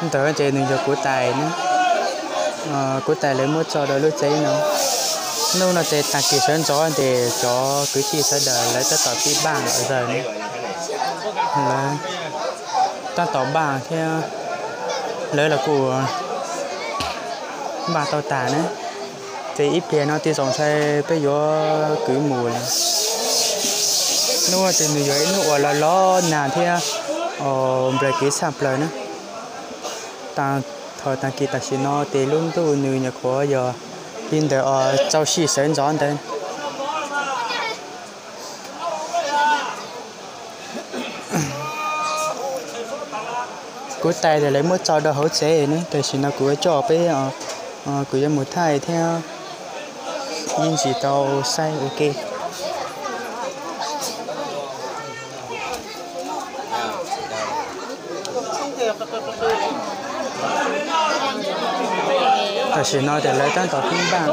Ntawd ces nws yog kuv tais ne, kuv tais lawv muab tso rau lub tsev no. Hnub no ces tag kis sawv ntxov ces cov kwv tij sawv daws lawv tab tom pib npaj lom zaws ne, lawv tab tom npaj thiab, lawv los kuj npaj tau tas na. Ces ib pliag no tij zoos ntshai peb yuav kwv mus lawm. Hnub no ces nws yog ib hnub uas los los nag thiab nplaws kev tshaj plaws na. Thaum tag kis tam sim no ces lub ntuj nws nyuam qhuav yog li ntawm rau siab sawv ntxov ntawd. Kuv tais lawv muab tso rau hauv tsev ne, tam sim no kuv coj peb, kuv yuav mus thaij thiab ib ntsis tau saib ua ke. Tam sim no ces lawv tab tom pib npaj.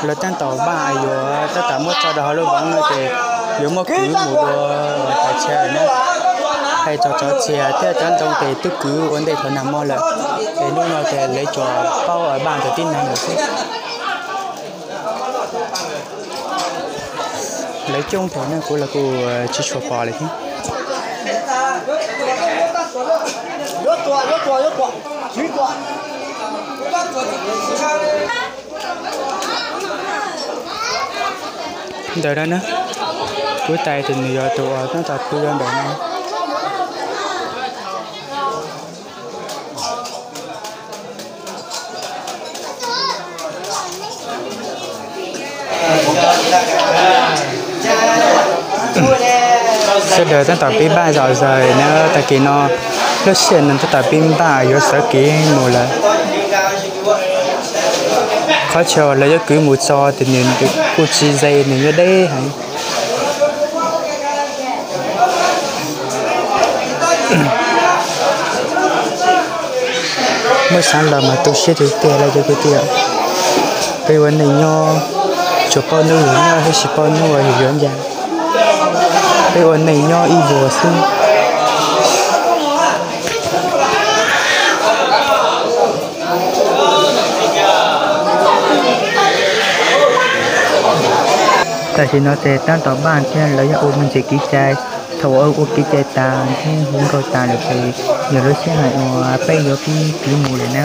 Lawv tab tom npaj yuav tab tom muab tso rau hauv lub voob no ces yuav muab kwv mus dua teb chaws na. Hais txog txoj txiag thiab cov ntoo ces twb kwv ua ntej thaum nag hmo lawm, ces hnub no ces lawv tsuas paub npaj tau tib neeg lawm xwb. Lawv coob thaum no kuv los kuj tsis tshua pom lawm thiab. Ntawm no na, kuv tais tus nws yog tus uas tab tom pw rau ntawm no. Sawv daws tab tom pib npaj zom zaws na, tag kis no lub sij hawm no tab tom pib npaj yuav sawv kev mus lawm. Qhov chaw lawv yuav kwv mus tso ces nws kuj tsis ze, nws yuav deb heev. Muab xav los mas tu siab tiag tiag lauj cov kwv tij. Peb ua neej nyob tsuas paub hnub yus nyob thiab tsis paub hnub uas yus yuav ncaim. Peb ua neej nyob ib vuag xwb. Tam sim no ces tab tom npaj thiab lawv yuav ua me ntsis kev cai. Thaum ua kev cai tas thiab hu nkauj tas lawm ces yog lub sij hawm uas peb yuav pib kwv mus lawm na.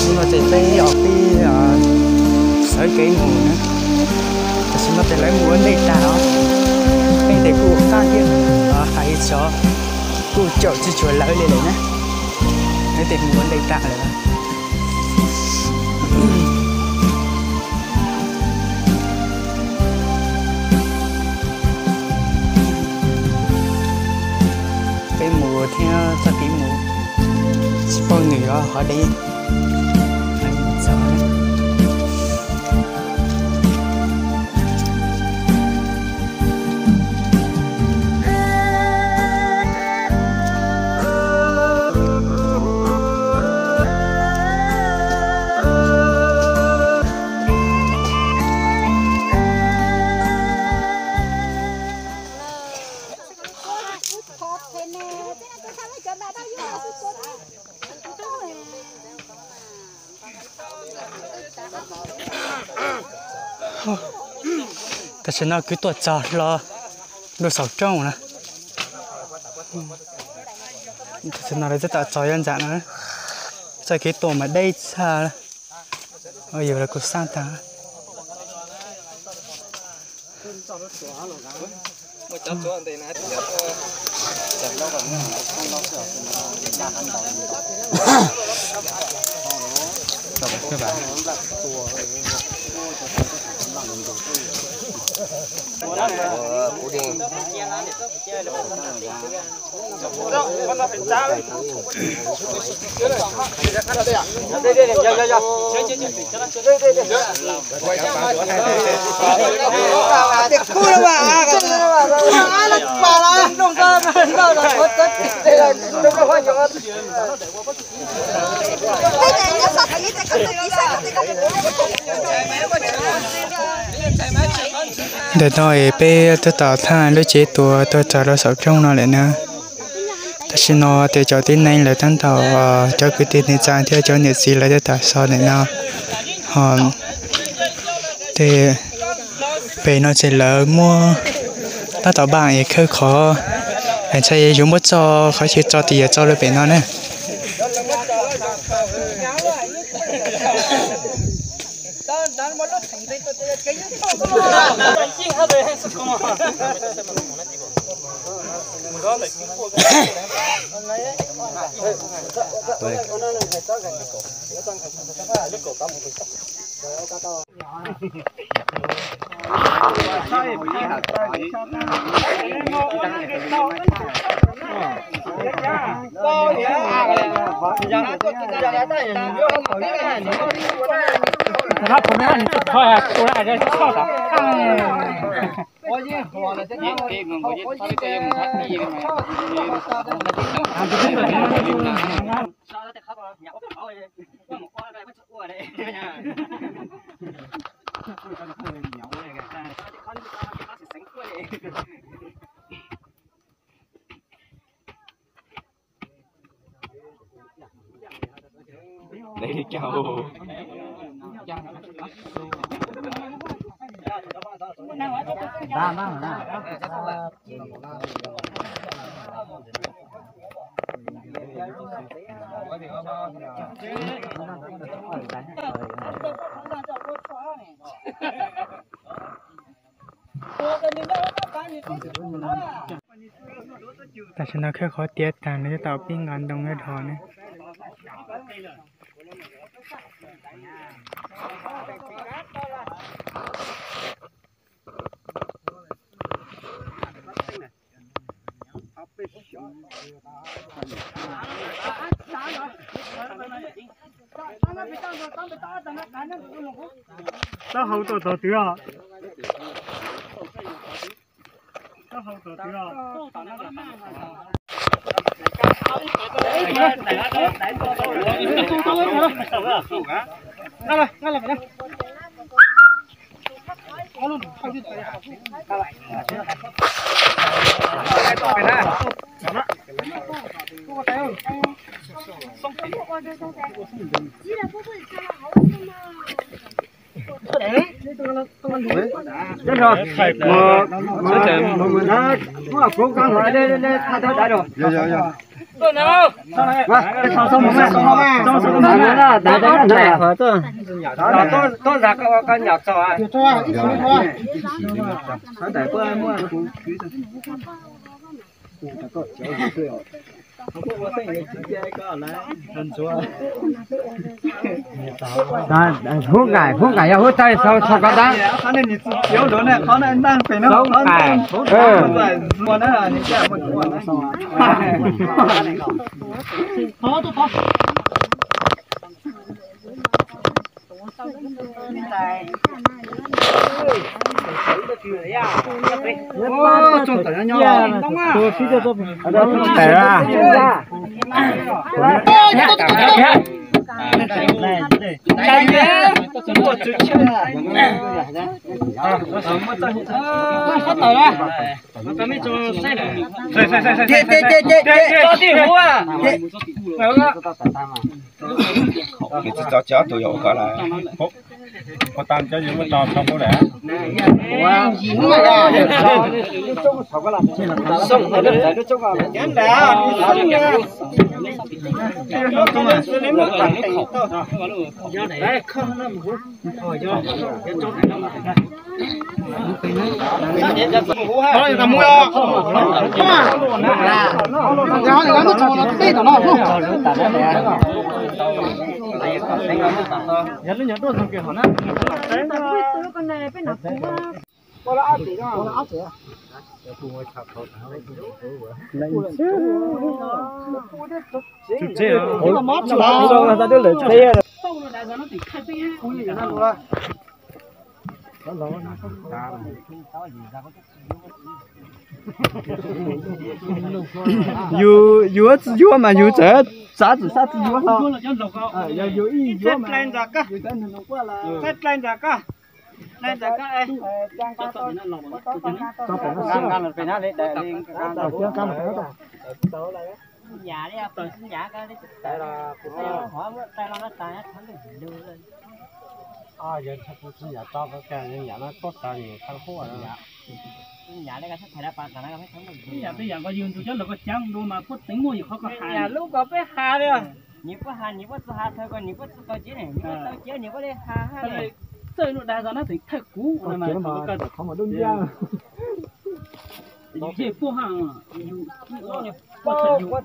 Hnub no ces peb ob peb sawv kev mus na, tam sim no ces lawv mus ua ntej tag os. Peb ces kuj ua qab thiab, hais xyov kuj caum tsis tshua lawv li lawm na. Lawv ces mus ua ntej tag lawm. Peb mus thiab txoj kev mus tsis paub nws yuav hov deb. Tam sim no kuv tuaj txog hlo lub saum roob na. Tam sim no lawv twb tau txog yav ntxam no, txoj kev tuaj mas deb tshaj. Ua yus los kuj xab tag. Ntawm no es peb twb tau thaj lub tsev tuaj tuaj txog rau saum roob no lawm na. Tam sim no ces cov tib neeg lawv tab tom, cov kwv tij neej tsa thiab cov niam txiv lawv tab tom so ntawm no. Ho tej pem no ces lawv muab tab tom npaj es khawb qhov, ntshai yuav muab tso qhov chaw tso tias tso lawm pem no na. Tam sim no khawb qhov tiav tag, nws tab tom pib nqa ntoo nyob dhos ne. Taub hau tuaj tog twg os? Taub hau tuaj twg os? Huab nqaim, huab nqaim yog huab tais sau sau koj dab. Nws tsis tso cov tus yog ua koj lawm. Ua tau cov yus muab tso tso pub lawm. Yus, yus tsis yuav mas yus txawm txav tsis sab tsis yuav no. Yog yus ib yuav mas yus txawm nug nug kuaj lawm. Yam tej yam nkaus yus ntug cov lus koj caav dua mas puab teev muaj yus qhov koj has. Lub ko peb has li. Nws puab has, nws puab txawj has thaum ko, nws puab txawj tau cev ne, nws puab tau cev nws puab li has. Txawj lub dag zog nab teem thawj kuv mas. Yus puab has, yus puab txawj yus.